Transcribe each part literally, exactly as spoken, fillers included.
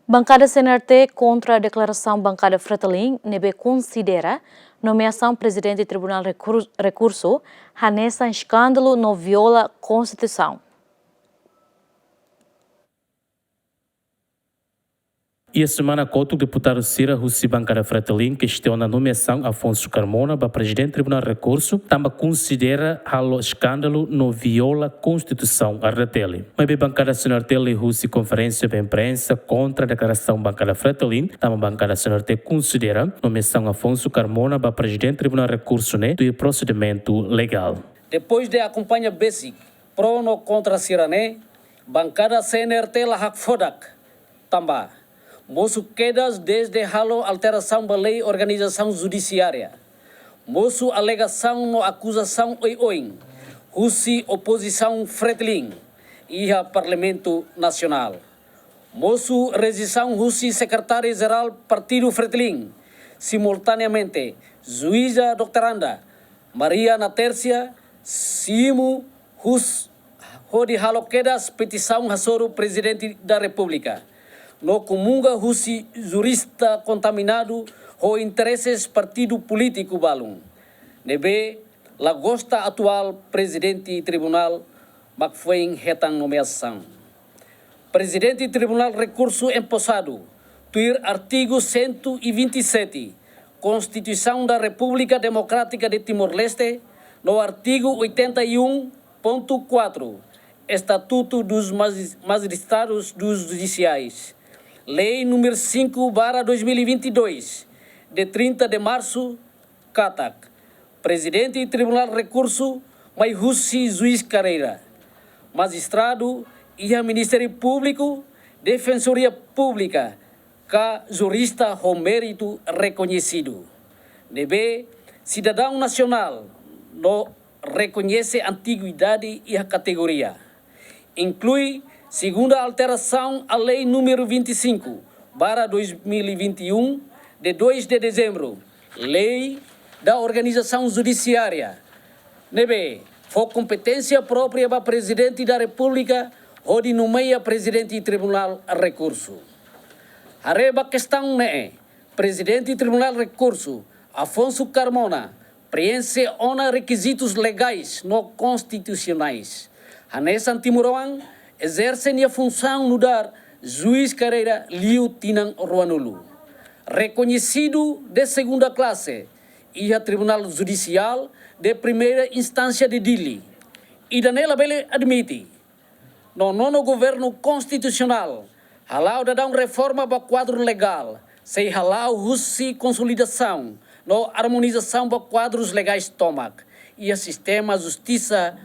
Bankada C N R T kontra deklarasaun bankada Fretilin ne'ebé konsidera nomeasaun Prezidente Tribunál Rekur-, Rekursu hanesan eskándalu no viola Konstituisaun. Iha semana kotuk, deputadu sira husi bankada Fretilin kestiona nomeasaun Afonso Carmona ba Prezidente Tribunál Rekursu, tanba konsidera halo eskándalu no viola Konstituisaun, R D T L. Maibé bankada C N R T liuhusi konferénsia ba imprensa kontra deklarasaun bankada Fretilin, tanba bankada C N R T konsidera nomeasaun Afonso Carmona ba Prezidente Tribunál Rekursu ne'e tuir prosedimentu legál. Depois de akompaña besik pro no kontra sira-ne'e, bankada C N R T la hakfodak, tanba mosu kedas dezde halo alterasaun ba lei organizasaun judisiária, mosu alegasaun no akuzasaun oioin husi opozisaun Fretilin iha Parlamentu Nasionál, mosu rejeisaun husi Sekretária Jerál Partidu Fretilin, simultaneamente Juíza Doutoranda Maria Natércia simu hus-, hodi halo kedas petisaun hasoru Prezidente da Repúblika, no komunga husi jurista kontaminadu ho intereses partidu polítiku balun, ne'ebé la gosta atuál Prezidente Tribunál mak foin hetan nomeasaun. Prezidente Tribunál Rekursu emposadu, tuir artigu cento e vinte e sete Constituição da República Democrática de Timor-Leste, no artigu oitenta e um ponto quatro Estatuto dos Magis-, Magistrados dos Judiciais, Lei número cinco barra dois mil e vinte e dois, de trinta de março, katak Prezidente Tribunál Rekursu mai husi juís karreira, majistradu iha Ministériu Públiku, Defensoria Públika, ka jurista ho méritu rekoñesidu, ne'ebé sidadaun nasionál no rekoñese antiguidade iha kategoria. Inklui segunda alterasaun à Lei número vinte e cinco barra dois mil e vinte e um, de dois de dezembro, Lei da Organização Judiciária, ne'ebé fó kompeténsia própria ba Prezidente da Repúblika hodi nomeia Prezidente Tribunál Rekursu. Haree ba kestaun ne'e, Prezidente Tribunál Rekursu, Afonso Carmona, preenxe ona rekizitus legais no konstitusionais, hanesan timoroan ezerse nia funsaun nu'udar juís karreira liu tinan ruanulu, rekoñesidu de segunda klase iha Tribunál Judisiál de Primeira Instánsia de Dili. Ida-ne'e labele admite. No nonu governu konstitusionál hala'o daudaun reforma ba kuadru legál, sei hala'o husi konsolidasaun no armonizasaun ba kuadrus legais tomak iha sistema justisa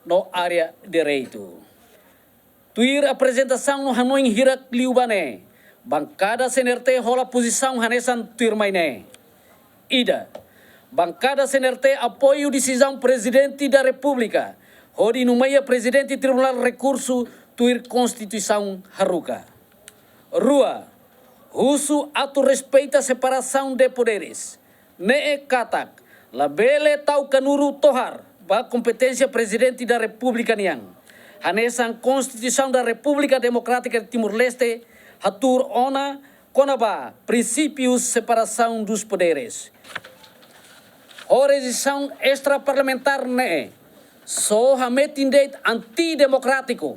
no área direitu. Tuir aprezentasaun no hanoin hirak liubá ne'e, bankada C N R T hola pozisaun hanesan tuirmai ne'e. Ida, bankada C N R T apoiu desizaun Prezidente da Repúblika hodi nomeia Prezidente Tribunál Rekursu tuir Konstituisaun haruka. Rua, husu atu respeita separasaun de poderes, ne'e katak labele tau kanuru tohar ba kompeténsia Prezidente da Repúblika nian, hanesan Konstituisaun da Repúblika Demokrátika de Timor-Leste hatuur ona kona-ba prinsípiu separasaun dos poderes. Ho rejeisaun estraparlamentár ne'e, só hametin de'it antidemokrátiku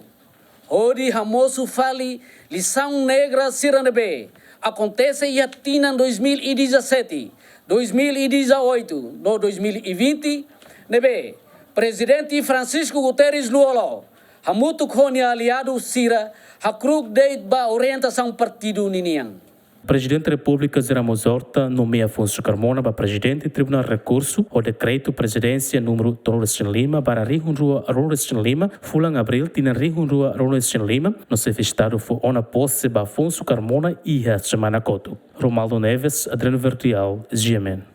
hodi hamosu fali lisaun negra sira ne'ebé akontese iha tinan dois mil e dezassete, dois mil e dezoito no dois mil e vinte, ne'ebé Prezidente Francisco Guterres Lú-Olo hamutuk ho nia aliadu sira hakru'uk de'it ba orientasaun partidu ninian. Prezidente Repúblika José Ramos Horta nomeia Afonso Carmona ba Prezidente Tribunál Rekursu ho Dekretu Prezidénsia númeru tolunulu-resin-lima barra rihun rua ruanulu-resin-lima, fulan Abríl tinan rihun rua ruanulu-resin-lima, no Xefe Estadu fó ona pose ba Afonso Carmona iha semana kotuk. Romaldo Neves, Adriano Verdial, G M N.